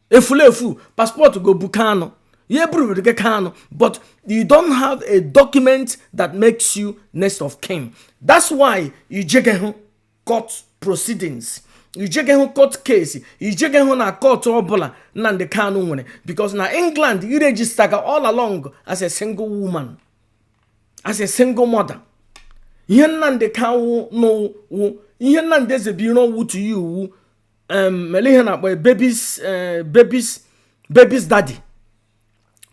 efulefu, passport gị obu Kanu ya eburubere gị Kanu, but you don't have a document that makes you next of kin. That's why ijege hụ court proceedings, ijege hụ court case, ijege hụ na court ọbụla Nnamdi Kanu nwere, because na England i register ga all along as a single woman, as a single mother. Ihe Nnamdi Kanu n'wụ, ihe Nnamdi Ezebiro wu to you wu mele ihe na-akpọ baby's daddy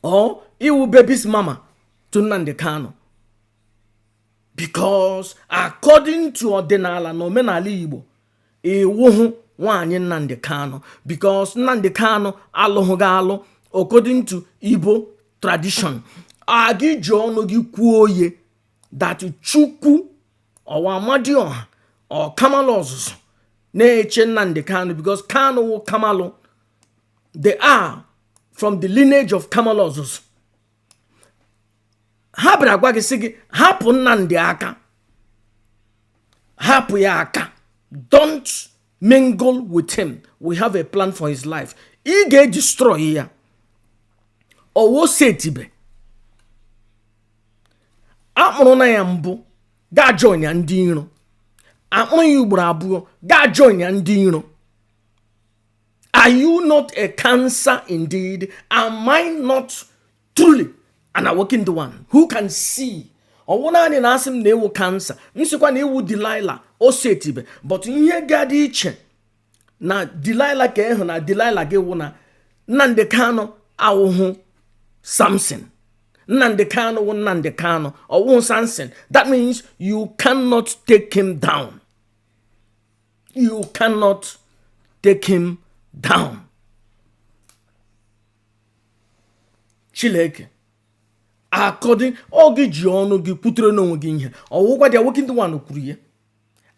or iwu baby's mama to Nnamdi Kanu, because according to ọdịnala na omenala Igbo, iwuhụ nwaanyị Nnamdi Kanu, because Nnamdi Kanu alụghị gị alụ according to Igbo tradition. A gị ji ọnụ gị kwuo oye that Chukwu ọwa Amadioha ọ Kamalụ ọzụzụ na-eche Nnamdi Kanu, because Kanu wụ Kamalụ. They are from the lineage of Kamalụ ọzụzụ. Ha bịara gwa gị, sị gị hapụ Nnamdi aka, hapụ ya aka, don't mingle with him, we have a plan for his life. Ị ga-edestroy ya. Ọwụ setibe Akpụrụ na ya mbụ, gaa join ya ndị iro. Akpụrụ ya ugboro abụọ, gaa join ya ndị iro. Are you not a cancer indeed? Am I not truly an awakened one who can see? Ọwụ naanị na asị m na ewu cancer, m sịkwa na ewu Delilah o setibe, but ihe ga-adị iche na Delilah ka ịhụ na Delilah gị wụ na Nnamdi Kanu awụhụ Samson. Nnamdi Kanu wụ Nnamdi Kanu, ọwụhụ Samson. That means you cannot take him down. You cannot take him down. Chineke akọdị ọ gị ji ọnụ gị kwutere n'onwe gị ihe ọwụgwa dị awakened one kwuru ya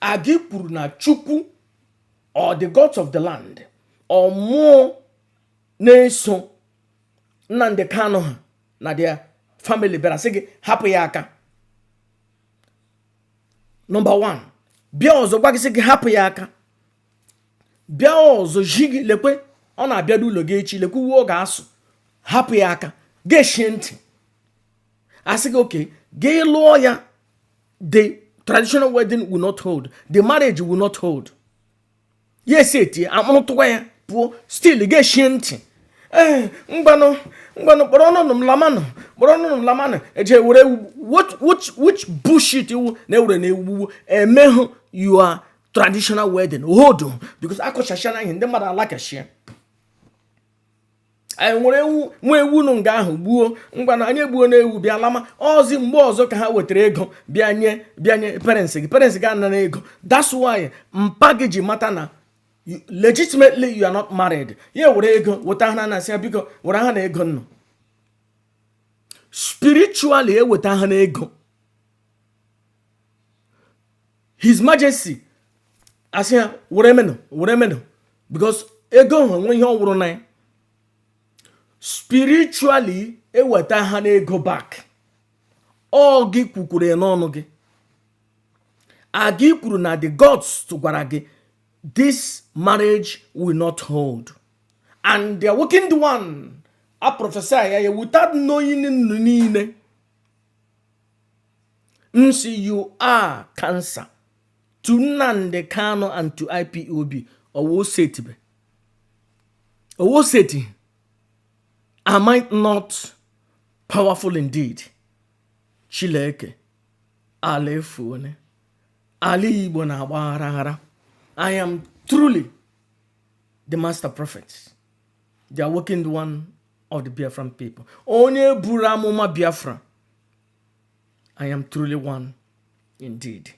agị kwuru na Chukwu or the gods of the land or mmụọ na-eso Nnamdi Kanu ha na their family bịara sị gị hapụ ya aka. Number 1, bịa ọzọ gwa gị sị gị hapụ ya aka. Bịa ọzọ ji gị lekwe ọ na-abịa n'ụlọ gị echi, lekwe uwe ọ ga-asụ, hapụ ya aka. Ga-eshie ntị asị gị oke gị lụọ ya, the traditional wedding will not hold, the marriage will not hold. Ya esi etie akpụrụtụkwa ya pụọ, still ga-eshie ntị. Ee, ngwanụ ngwanụ, kpọrọ ọnụ m lamanụ, kpọrọ ọnụ m lamanụ, eje were which bullshit iwu na-ewere na ewuwu emehụ your traditional wedding hold, because akọchachana ihe ndị mmadụ alakashia. Anyị nwere ewu nwa ewu nụ nga ahụ gbuo, ngwanụ anyị egbuo na ewu bịa lama ọzi. Mgbe ọzọ ka ha wetara ego bịa nye, bịa nye parents gị, parents gị anara ego. That's why mpa gị ji mata na legitimately you are not married. Ya were ego weta ha na asị ya biko were ha na ego nnụ spiritually eweta ha na ego. His Majesty asị ya were menụ, were menụ, because ego ahụ nwe ihe ọ wụrụ na ya spiritually eweta ha na ego back. Ọ gị kwukwuru ya n'ọnụ gị, agị kwuru na the gods gwara gị this marriage will not hold, and the awakened one a prophesy ya without knowing nnu niile nsi. You are cancer to Nnamdi Kanu and to IPOB. Owo setibe owo seti. Am I not powerful indeed? Chileke ala efuone, ala Igbo na-agba aghara aghara. I am truly the master prophet, the awakened one of the Biafran people, onye buru amụma Biafra. I am truly one indeed.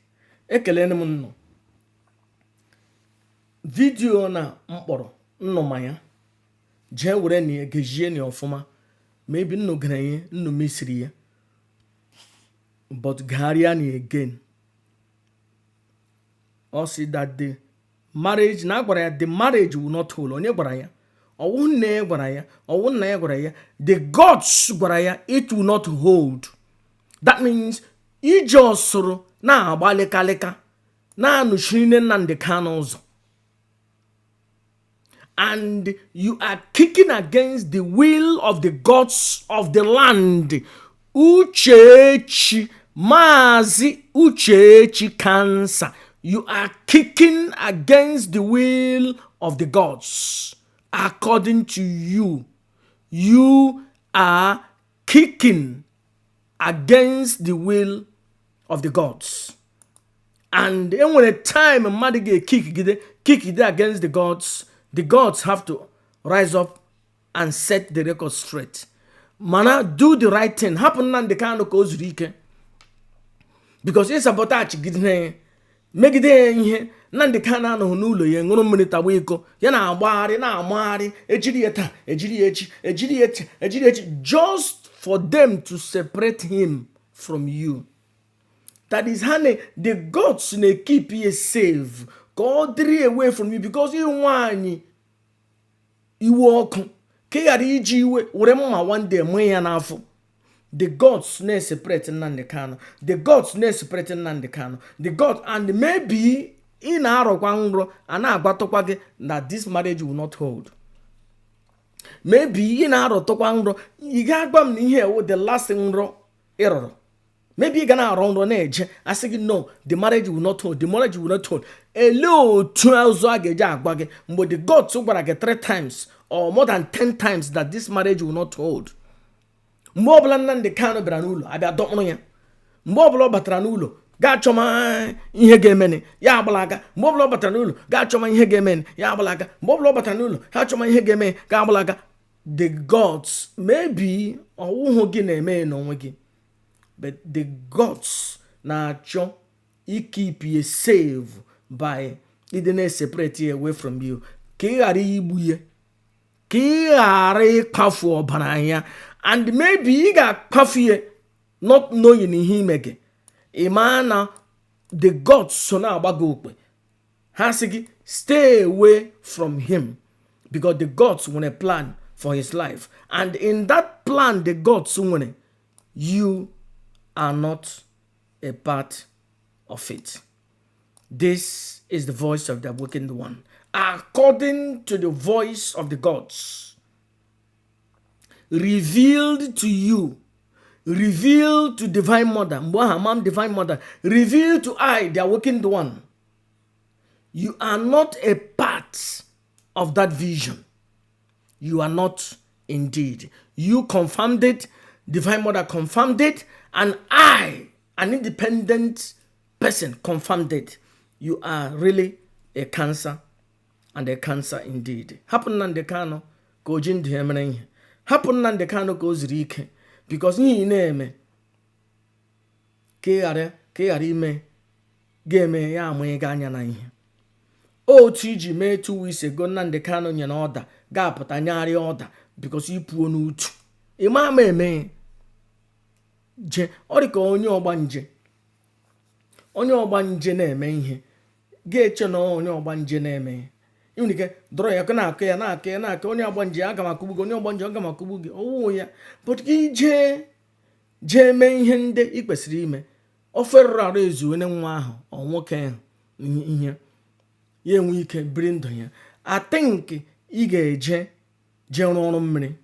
Ekelere m nnụ video na mkpọrọ nnụma ya jee were na ya gezie na ọfụma. Maybe nnụ gara ya, nnụ mesiri ya, but gagharịa na again. Ọ sị that the marriage na agwara ya the marriage will not hold. Onye gwara ya? Ọwụ nne ya gwara ya, ọwụ nna ya gwara ya. The gods gwara ya it will not hold. That means ije ọsụrụ na-agba lịkalịka na-anụchiri nne Nnamdi Kanu ụzọ, and you are kicking against the will of the gods of the land. Uchechi, Maazị Uchechi Cancer, you are kicking against the will of the gods. According to you, you are kicking against the will of the gods, and enwere time mmadụ ga-ekikigide kikide against the gods, the gods have to rise up and set the record straight. Mana do the right thing, hapụ Nnamdi Kanu ka o zuru ike, because ị sabotage gide ya, megide ya ihe. Nnamdi Kanu anọghị n'ụlọ ya ṅụrụ mmiri tagba iko ya, na-agbagharị na-amagharị, ejiri ya taa, ejiri ya echi, ejiri ya echi, ejiri ya echi, just for them to separate him from you. That is ha na the gods na-keep ya safe ka ọ dịrị away from you, because ị nwaanyị iwe ọkụ, ka ị ghara iji iwe were mma one day mụọ ya n'afọ. The gods na-separate Nnamdi Kanu, the gods na-separate Nnamdi Kanu, the gods. And maybe ị na-arọkwa nrọ a na-agwatụkwa gị na this marriage will not hold. Maybe ị na-arọtụkwa nrọ, ị ga-agwa m na ihe ewu the last nrọ ị rọrọ. Maybe ị ga na-arọ nrọ na-eje, asị gị no, the marriage will not hold, the marriage will not hold. Elee otu ọzọ a ga-eji agwa gị mgbe the gods gwara gị three times or more than 10 times that this marriage will not hold? Mgbe ọbụla Nnamdi Kanu bịara n'ụlọ, abịa dọkpụrụ ya. Mgbe ọbụla ọ batara n'ụlọ, ga-achọma ihe ga-emeni, ya agbalaga. Mgbe ọbụla ọ batara n'ụlọ, ga-achọma ihe ga-emeni, ya agbalaga. Mgbe ọbụla ọ batara n'ụlọ, ha achọma ihe ga-eme, ga agbalaga. The gods, maybe ọwụhụ gị na-eme n'onwe gị, but the gods na-achọ ikeep you safe by ịdị na-separate ya away from you, ka ị ghara igbu ya, ka ị ghara ịkpafu ọbara ya. And maybe ị ga-akpafu ya not knowing ihe ime gị. Ị maa na the gods so na-agba gị okpe, ha sị gị stay away from him, because the gods nwere plan for his life, and in that plan the gods nwere, you are not a part of it. This is the voice of the awakened one. According to the voice of the gods, revealed to you, revealed to Divine Mother, mgbe ahụ ama m Divine Mother, revealed to I, the awakened one, you are not a part of that vision. You are not indeed. You confirmed it, Divine Mother confirmed it, and I, an independent person, confirmed it. You are really a cancer and a cancer indeed. Hapụ Nnamdi Kanu ka o ji ndụ ya mere ihe. Hapụ Nnamdi Kanu ka o zuru ike, because ihe ị na-eme ka ị ghara ime ga-eme ya ama gị anya na ihe otu iji mee 2 weeks ago. Nnamdi Kanu nyere ọda, ga-apụta nyegharịa ọda because ịpụo n'utu ịma ama eme je. Ọ dị ka onye ọgbanje, onye ọgbanje na-eme ihe ga-eche na onye ọgbanje na-eme ihe. Ị nwere ike dọrọ ya na-akụ ya, na-akụ ya, na-akụ onye ọgbanje, aga m akụgbu gị, onye ọgbanje, aga m akụgbu gị. Ọwụwụ ya, but gị jee jee mee ihe ndị ị kwesịrị ime. Ofe rụrụ arụ ezuo nwa ahụ, ọ nwoke ahụ ihe ya enwe ike biri ndụ ya. I think ị ga-eje jee rụọ ọrụ mmiri,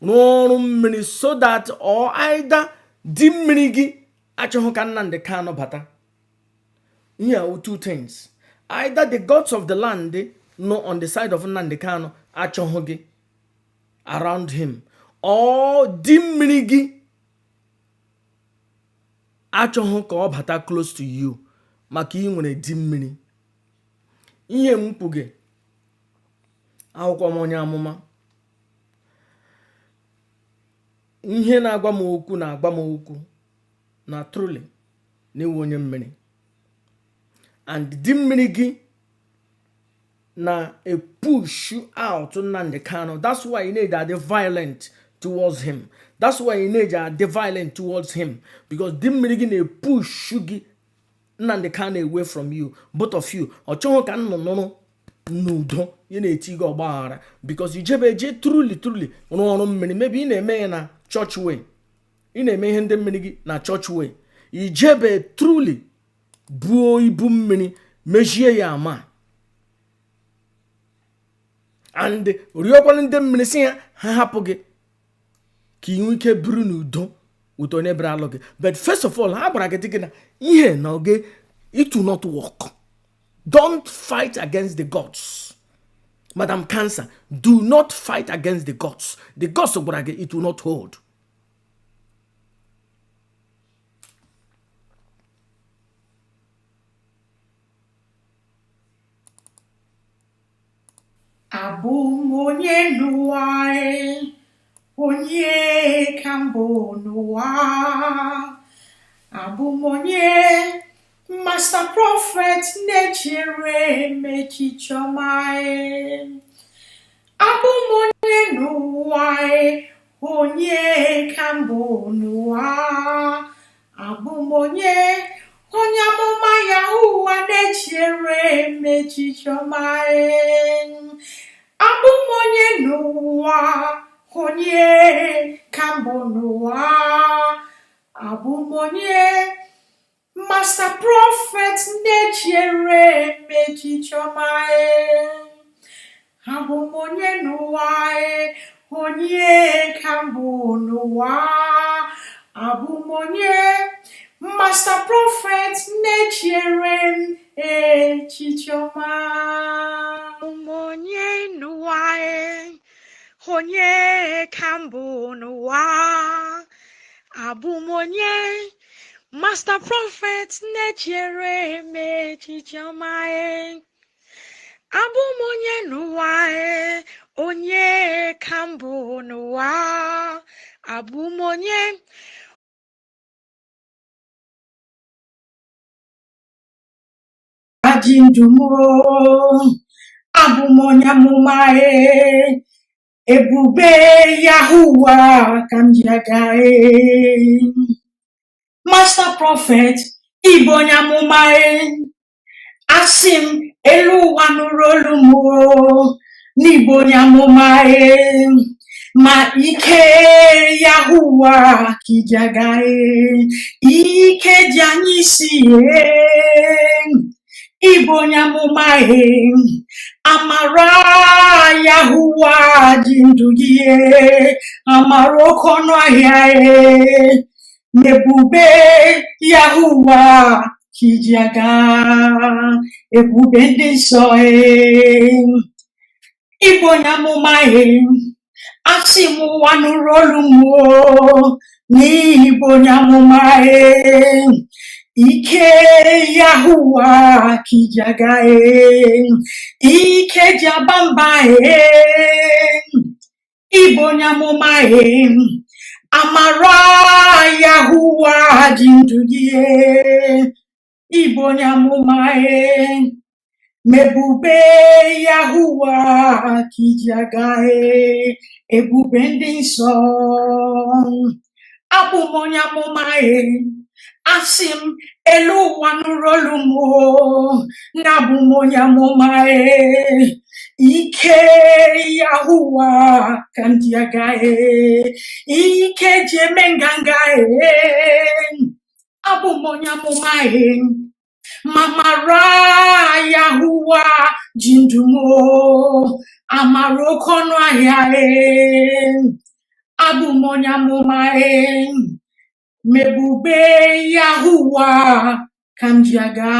rụọ ọrụ mmiri, so that or either di mmiri gị achọghị ka Nnamdi Kanu bata. Here are two things: either the gods of the land nọ on the side of Nnamdi Kanu achọghị gị around him, or di mmiri gị achọghị ka ọ bata close to you, maka ị nwere di mmiri. Ihe m kwuge, akwụkwọ m, onye amụma, ihe na-agwa m okwu, na-agwa m okwu na truly na-ewu onye mmiri, and di mmiri gị na a push out Nnamdi Kanu. That's why ị na-eji adị violent towards him. That's why ị na-eji adị violent towards him, because di mmiri gị na-epush gị Nnamdi Kanu away from you, both of you. Ọ chọghị ka nnụ nụrụ n'udo, ya na-eti gị ọgbaghara, because ijebe eje truly truly rụọ ọrụ mmiri. Maybe ị na-eme ya na church way, ị na-eme ihe ndị mmiri gị na church way. Ijebe truly buo ibu mmiri, mejie ya ama, and rịọkwana ndị mmiri si ya ha hapụ gị ka ị nwee ike biri n'udo with onye bịara alụ gị. But first of all, ha gwara gị dị gị na ihe na oge it will not work. Don't fight against the gods. Madam Cancer, do not fight against the gods. The gods gwara gị it will not hold. Abụ m onye n'ụwa e, onye ka mbụ n'ụwa. Abụ m onye Master Prophet na-echere m echiche ọma e. Abụ m onye n'ụwa e, onye ka mbụ n'ụwa. Abụ m onye onye amụma ya ụwa na-echere m echiche ọma e. Abụ m onye n'ụwa, onye ka mbụ n'ụwa. Abụ m onye Master Prophet na-echere m echiche ọma e. Abụ m onye n'ụwa e, onye ka mbụ n'ụwa. Abụ m onye Master Prophet, na-echere m echiche ọma. Onye n'ụwa e, onye ka mbụ n'ụwa. Abụ m onye. Master Prophet, na-echere m echiche ọma e. Abụ m onye n'ụwa e, onye ka mbụ n'ụwa. Abụ m onye. Ajị ndụ m o, abụ m onye amụma e. Ebube Yahuwa ka m ji aga e. Master Prophet, ịbụ onye amụma e. Asị m elu ụwa nụrụ olu m o, n'ịbụ onye amụma e. Ma ike Yahuwa ka iji aga e. Ike ji anyị isi e. Ịbụ onye amụma e. Amara Yahuwa ji ndụ gị e. Amara oke ọnụ ahịa e. Ebube Yahuwa ka iji aga. Ebube ndị nsọ e. Ịbụ onye amụma e. Asị m ụwa nụrụ olu m o, n'ịbụ onye amụma e. Ike Yahuwa ka iji aga e. Ike ji aba mba e. Ịbụ onye amụma e. Amara Yahuwa ji ndụ gị e. Ịbụ onye amụma e. Mebube Yahuwa ka iji aga e. Ebube ndị nsọ. Abụ m onye amụma e. Asị m elu ụwa nụrụ olu m o, na abụ m onye amụma e. Ike Yahuwa ka m ji aga e. Ike ji eme nganga e. Abụ m onye amụma e. Amara Yahuwa ji ndụ m o. Amara oke ọnụ ahịa e. Abụ m onye amụma e. Mebube Yahuwa ka m ji aga.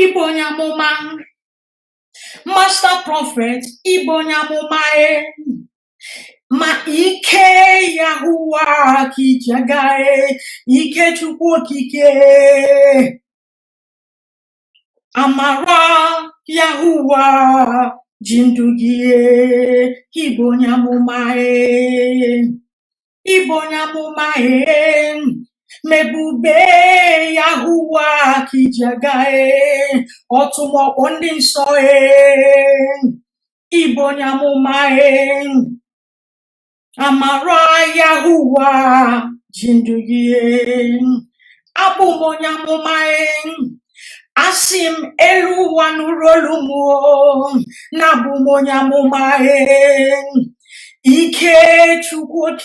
Ịbụ onye amụma. Master Prophet, ịbụ onye amụma e. Ma ike Yahuwa ka iji aga e. Ike Chukwu okike. Amara Yahuwa ji ndụ gị e. Ịbụ onye amụma e. Ịbụ onye amụma e. Mebube Yahuwa ka iji aga e. Ọtụmọkpọ ndị nsọ e. Ịbụ onye amụma e. Amara Yahuwa ji ndụ gị e. Abụ m onye amụma e. Asị m elu ụwa nụrụ olu m o, na abụ m onye amụma e. Ike Chukwu okike.